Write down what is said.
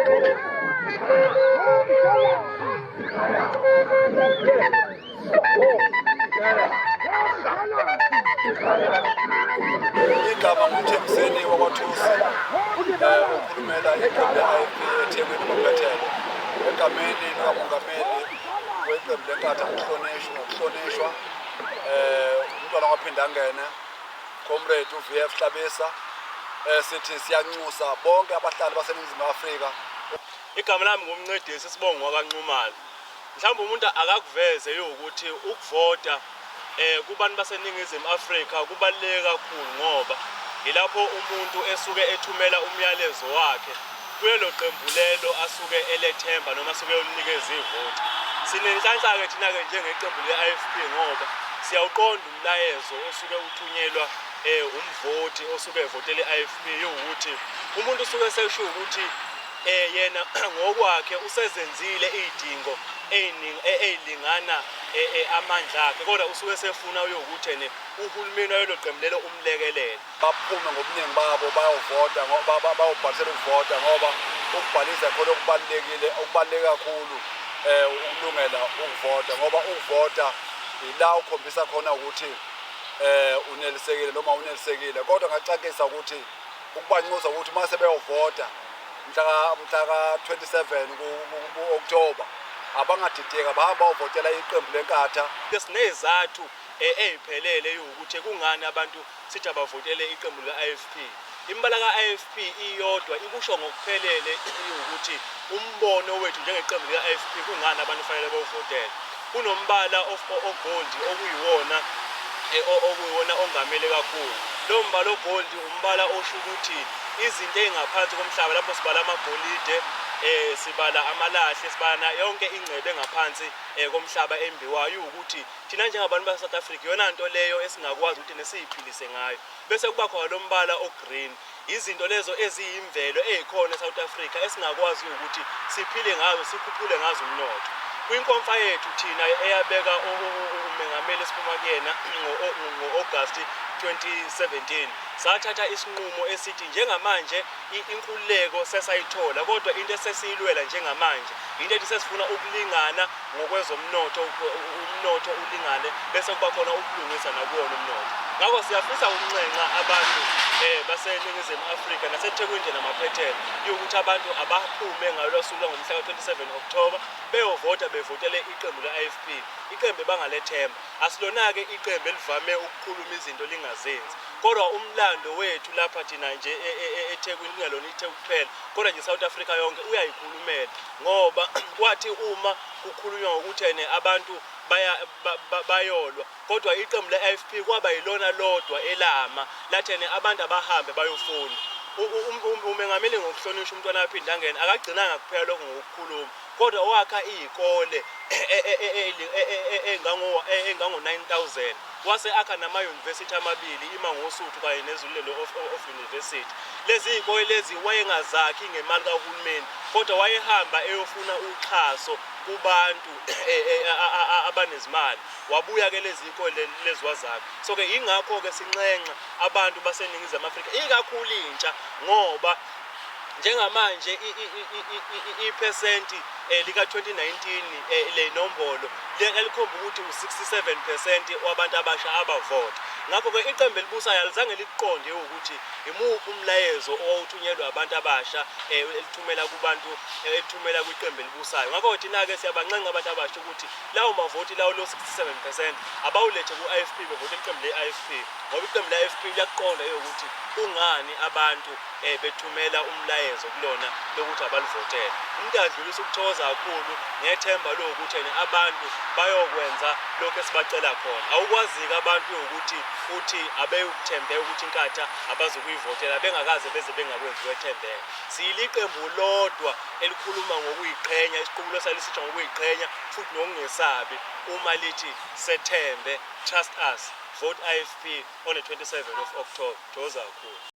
Igama nguThembiseni wakwaThusi, okhulumela iqembu le-IFP eThekwini maphethelo. Egameni likamongameli weqembu leNkatha ngokuhlonishwa umntwana kwaPhindangene, Comrade uVF Hlabisa, sithi siyanxusa bonke abahlali baseNingizimu Afrika. Igama lami nguMncedisi Sibongo wakaNxumalo. Mhlawumbe umuntu akakuveze ukuthi ukuvota kubantu baseNingizimu Afrika kubaluleke kakhulu ngoba yilapho umuntu esuke ethumela umyalezo wakhe kulelo qembu lelo asuke elethemba noma asuke elinikeza ivoti. Sinenhlanhla-ke thina-ke njengeqembu le-IFP ngoba siyawuqonda umlayezo osuke uthunyelwa umvoti osuke evotela i-IFP yokuthi umuntu usuke esesho ukuthi yena ngokwakhe usezenzile iy'dingo ey'lingana amandla akhe, kodwa usuke esefuna uyokuthi ene uhulumeni wayelo qembu lelo umlekelele. Baphume ngobuningi babo bayovota, bayobhalisela ukuvota, ngoba ukubhalisa khona okubalulekile, okubaluleke kakhulu ukulungela ukuvota, ngoba ukuvota ila ukhombisa khona ukuthi unelisekile noma unelisekile. Kodwa ngacacisa ukuthi ukubanxusa ukuthi uma sebeyovota mhla ka-27 ku-October abangadideki, abahamba bayovotela iqembu leNkatha. Sinezathu ey'phelele ukuthi kungani abantu sithi abavotele iqembu le-IFP. Imibala ka-IFP iyodwa ikusho ngokuphelele ukuthi umbono wethu njengeqembu lika-IFP kungani abantu kufanele bawuvotele. Kunombala ogold okuyiwona ongamele kakhulu. Lowo mbala ogold umbala osho ukuthi izinto ey'ngaphansi komhlaba, lapho sibala amagolide, sibala amalahle, sibala yonke ingcebo engaphansi komhlaba embiwayo, iwukuthi thina njengabantu base-South Africa iyona nto leyo esingakwazi ukuthi nesiyiphilise ngayo. Bese kuba khona lo mbala o-green, izinto lezo eziyimvelo ey'khona e-South Africa esingakwazi ukuthi siphile ngazo, sikhuphule ngazo umnotho. Kwinkomfa yethu thina eyabeka umengameli esiphuma kuyena ngo-August 2017, sathatha isinqumo esithi njengamanje inkululeko sesayithola, kodwa into esesiyilwela njengamanje into ethi sesifuna ukulingana ngokwezomnotho, umnotho ulingane bese kuba khona ubulungisa nakuwona umnotho. Ngakho siyafisa ukunxenxa abantu baseNingizimu Afrika naseThekwini nje namaphethelo yokuthi abantu abaphume ngalo suku langomhla ka-27 October beyovota, bevotele iqembu le-IFP, iqembu ebangalethemba. Asilona-ke iqembu elivame ukukhuluma izinto lingazenzi, kodwa umlando wethu lapha thina nje eThekwini, kungelona iTheku kuphela kodwa nje South Africa yonke uyayikhulumela, ngoba kwathi uma kukhulunywa ngokuthi ene abantu bayolwa, kodwa iqembu le-IFP kwaba yilona lodwa elama lathi ene abantu abahambe bayofunda. Umengameli ngokuhlonishwa umntwana kaPhindangene akagcinanga kuphela lokho ngokukhuluma, kodwa wakha iy'kole engango-9,000, wase akha nama-university amabili, iMangosuthu kanye neZululelo of University. Lezi iy'kole lezi wayengazakhi ngemali kahulumeni, kodwa wayehamba eyofuna uxhaso kubantu abanezimali, wabuya-ke lezi iy'kole lezi wazakha. So-ke yingakho-ke sinxenxa abantu baseNingizimu Afrika, ikakhulu intsha, ngoba njengamanje iphesenti lika-2019 le nombolo elikhomba ukuthi u-67% wabantu abasha abavota. Ngakho-ke iqembu elibusayo alizange likuqonde ukuthi imuphi umlayezo owawuthunyelwa abantu abasha elithumela kubantu, elithumela kwiqembu elibusayo. Ngakho-ke thina-ke siyabanxenxa abantu abasha ukuthi lawo mavoti lawo lo 67% abawulethe ku-IFP, bevote iqembu le-IFP, ngoba iqembu le-IFP liyakuqonda ukuthi kungani abantu bethumela umlayezo kulona lokuthi abalivotele. Umuntu adlulisa ukuthokoza kakhulu ngethemba lokuthi ene abantu bayokwenza lokhu esibacela khona. Awukwazike abantu ukuthi uthi abeyukuthembeka ukuthi iNkatha abazukuyivotela bengakaze beze bengakwenzi ukwethembeka. Siyiliqembu lodwa elikhuluma ngokuyiqhenya, isiqubulo salisitsha ngokuyiqhenya futhi nokungesabi uma lithi sethembe, trust us, vote IFP on the 27 of October. Thokoza kakhulu.